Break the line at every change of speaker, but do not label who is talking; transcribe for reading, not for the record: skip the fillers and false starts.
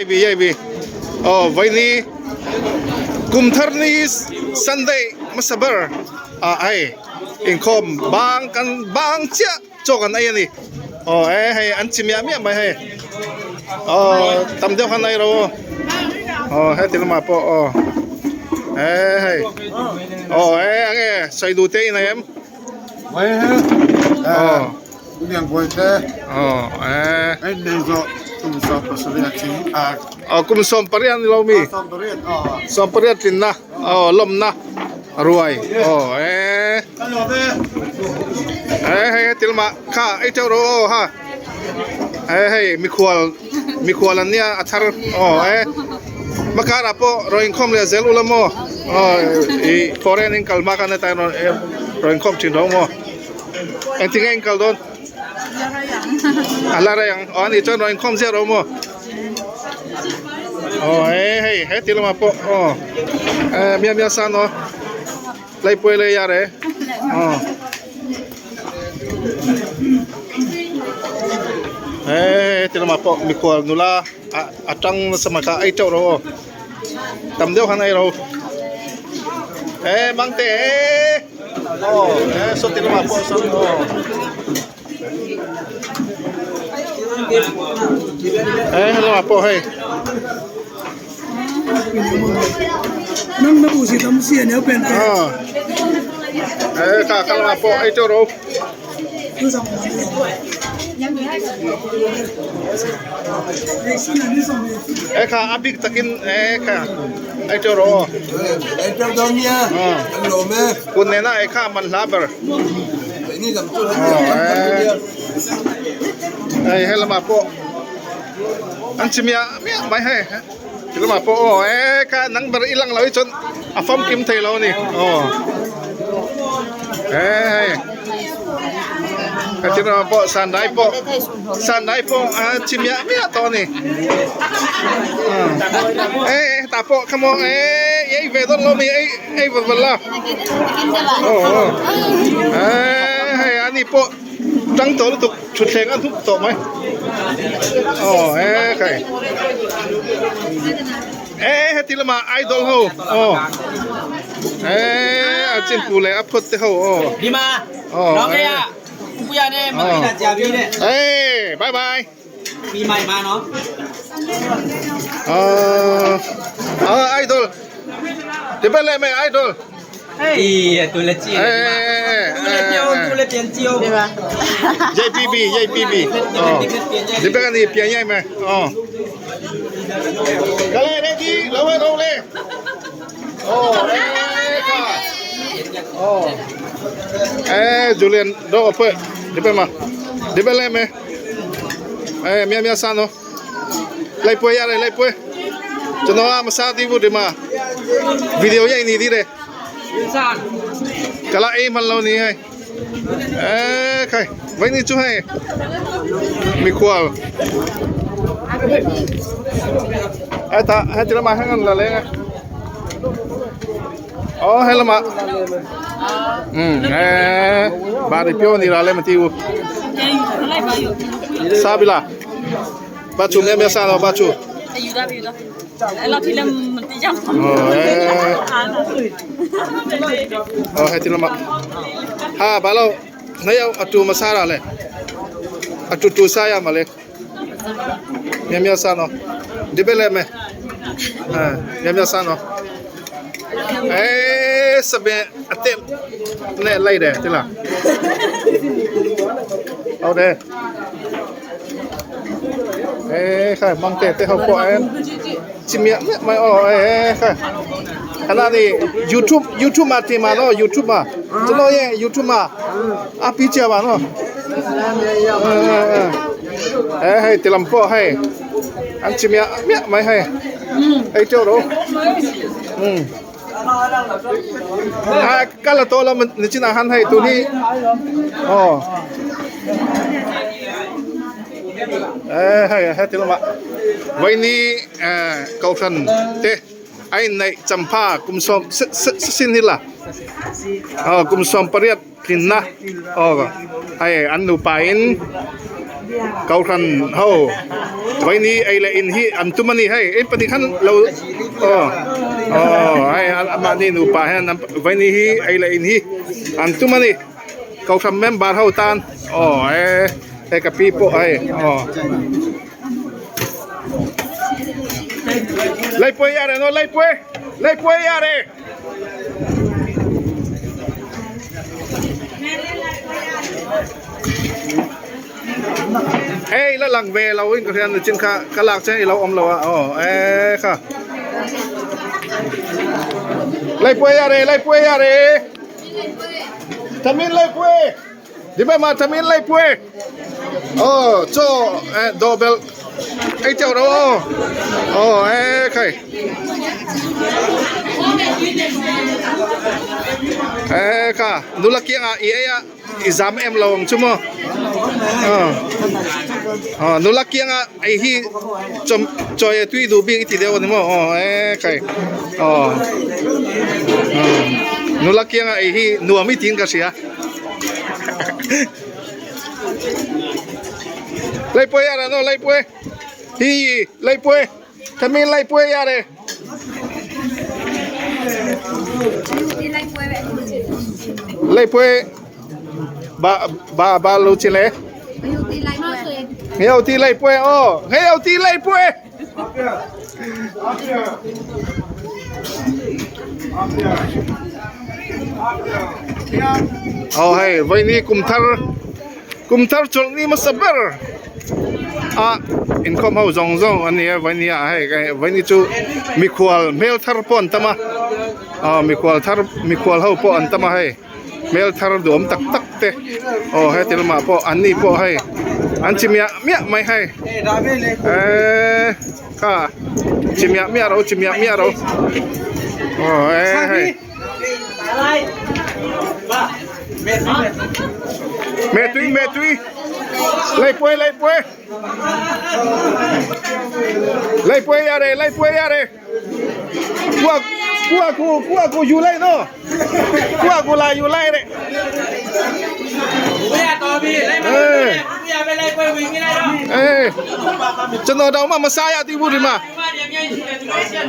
Yai aw vaini kum thar ni Sunday hmasa ber ah hei inkhawm bang kan bang chiah chaw kan ei a ni aw e hei an chi miah miah mai hei aw tam deuh khan ei ro aw heti lamah pawh aw e hei aw e enge sawi duh te i nei em aw. Aw kum 18 ni lo mi 18 tlinna aw lawmna ruai aw e e hei heti lamah kha ei teuh rawh aw ha e hei mikhual mikhual an nia a thar aw e hmakarah pawh rawn inkhawm leh zel ula maw aw ih foreign in kal hma khan heta rawn rawn inkhawm thin rawh maw. Engtin nge in kal dawn? A la rei ang. Aw ani chuan rawn inkhawm ziah rawh maw? Aw he hei he ti lamah pawh aw eh mia mia san aw Laipuai lei yar e aw he he ti lamah pawh mikhual nula a tang nasa mai kha ei teuh rawh aw tam deuh khan ei rawh e mangte e. Aw e sawti lamah pawh sawn aw e he lamah pawh hei aw e kha kha lamah pawh ei teuh rawh u. E kha a bik takin e kha ei teuh rawh aw. Kut nena ei kha a man hla ber. Hei he lamah pawh an chi miah miah mai hei ti lamah pawh aw e kha nang ber i lang lo hi chuan a famkim thei lo a ni aw e hei heti lamah pawh sandai pawh sandai pawh a chi miah miah tawh a ni e hetah pawh kha maw e ei ve dawn lo mi ei ei vat vat la aw aw e hei ani pawh tang tawh lutuk thutthleng a hnup tawh mai aw e khai e heti lamah idol ho aw e a chinpu leh a phawt te ho aw aw e bye bye aw idol ti ber leh mai idol JPB JPB aw ti ber ani pian ngai mai aw ka le ready lo le lo le aw e ka aw e Julian do apa ti ber ma ti ber le mai အဲမြတ်မြတ်ဆန်းတော့လိုက်ပွဲရတယ်လိုက်ပွဲကျွန်တော်ကမစားသေးဘူးဒီမှာဗီဒီယိုရိုက်နေသေးတယ်ကလာအိမ်မလုံးနေဟဲ့အဲခိုင်ဝင်းနေချူဟဲ့မိခွာအဲ့တာဟဲ့ဒီမှာဟန်လာလဲအော်ဟဲ့လမอืมအဲဘာတွေပြောနေတာလဲမသိဘူး စားပြီလားဘာချူမြတ်မြတ်စားတော့ဘာချူ
ယူသားယူသားအဲ့လောက်ထိလည်းမတိကြဘူး
ဟောအဲဟောဟဲ့ဒီလမဟာဘာလို့နှစ်ယောက်အတူမစားတာလဲအတူတူစားရမှာလဲမြတ်မြတ်စားတော့ဒီဘက်လည်းမဲအဲမြတ်မြတ်စားတော့အဲစပင်အတက်နဲ့လိုက်တယ်တိလားဟုတ်တယ် အဲခိုင်မောင်တဲ့တဲ့ဟောပေါ်အဲချင်မြတ်မအော်အဲခိုင်ခဏနေ YouTube YouTube မှာတင်ပါတော့ YouTube မှာကျွန်တော်ရဲ့ YouTube မှာအပိချပါနော်အဲဟဲ့တလမ်ပေါ်ဟဲ့အန်ချင်မြတ်မြတ်မိုင်ဟဲ့အဲကျော်တော့อืมอ่ะကလာတော့လမနချင်ဟန်ဟဲ့တူနီအော် အဲဟဲ့ဟဲ့ဒီလမဝိနီအဲကောက်ထန်တေအိုင်နိုင်ချမ်ဖာကုမ်စောစင်နီလာအော်ကုမ်စောပရိယတ်တင်နာအော်ဟဲ့အန်နူပိုင် Kohhran ho vaini ei leh in hi an tum a ni hei in pahnih khan lo aw aw hei mahni nupa hian vaini hi ei leh in hi an tum a ni Kohhran member ho tan aw e hei ka pi pawh hei aw Leipui a reng aw Leipui Leipui a reng. Hei la lang ve lo in ka hriat ni chin kha ka lak chen i lo awm lo a aw e kha Leipui a re Leipui a re Tamin Leipui Di bai ma Tamin Leipui aw chaw dawhbelh ei teuh ro aw aw e khai e kha nula kiangah i ei a i zam em lo ang chu maw aw nula kiangah ei hi chaw chawi a tui duh bik i ti deuh a ni maw aw e khai aw nula kiangah ei hi nuam i tiin ka hria. Leipui a no leipui hi leipui thamin leipui a re leipui ba ba ba lu chi le nghêu ti leipui ô nghêu ti leipui Aw hei vawiini kum thar kum thar chawlh ni hmasa ber a inkhawm ho zawng zawng an ni a vawiini ah hei vawiini chu mikhual hmel thar pawh an tam a aw mikhual thar mikhual ho pawh an tam a hei. Hmel thar duhawm tak tak te aw heti lamah pawh an ni pawh hei an chi miah miah mai hei eee kha chi miah miah ro chi miah miah ro aw e hei meh tui meh tui leipui leipui leipui a re leipui a re. Kua kua ku kua ku yu lai no kua ku lai yu lai re eh chân nó đâu mà mà sai à thì vui mà.